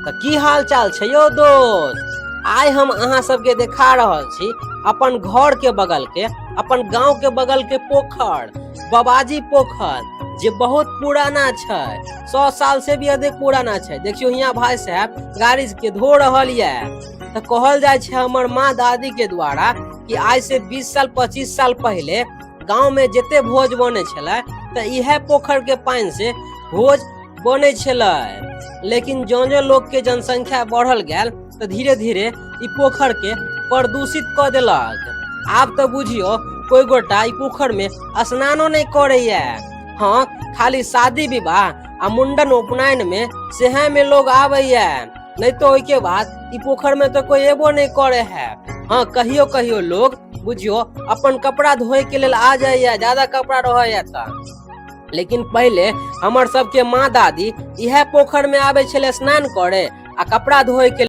तऽ की हाल चाल छै यौ दोस्त। आइ हम अहाँ सबके देखा रहल छी अपन घर के बगल के, अपन गांव के बगल के पोखर, बबाजी पोखर, जे बहुत पुराना छै, 100 साल से भी अधिक पुराना छै। देखियो हियाँ भाई साहब गाड़ी के धो रहल ये। तऽ कहल जाइ छै हमर माँ दादी के द्वारा कि आइ से 20 साल 25 साल पहिले गांव में जते भोज बने छलै तऽ इएह पोखर के पानि से भोज बने छलै। लेकिन जँ जँ लोक के जनसंख्या बढ़ल गेल तऽ धीरे धीरे ई पोखर के प्रदूषित कऽ देलक। आब तऽ बुझियो कोई गोटा ई पोखर में स्नानो नहीं करैया। हाँ, खाली शादी विवाह आ मुंडन उपनयन में सेहे में लोग आबैया, नहीं तो ओहि के बाद ई पोखर में तो कोई एबो नहीं करे है। हाँ, कहियो कहियो लोग बुझियो अपन कपड़ा धोए के लेल आ जाइया, ज्यादा कपड़ा रहैया तऽ। लेकिन पहिले हमर सबके माँ दादी इएह पोखर में आबै छलै स्नान करे आ कपड़ा धोए के।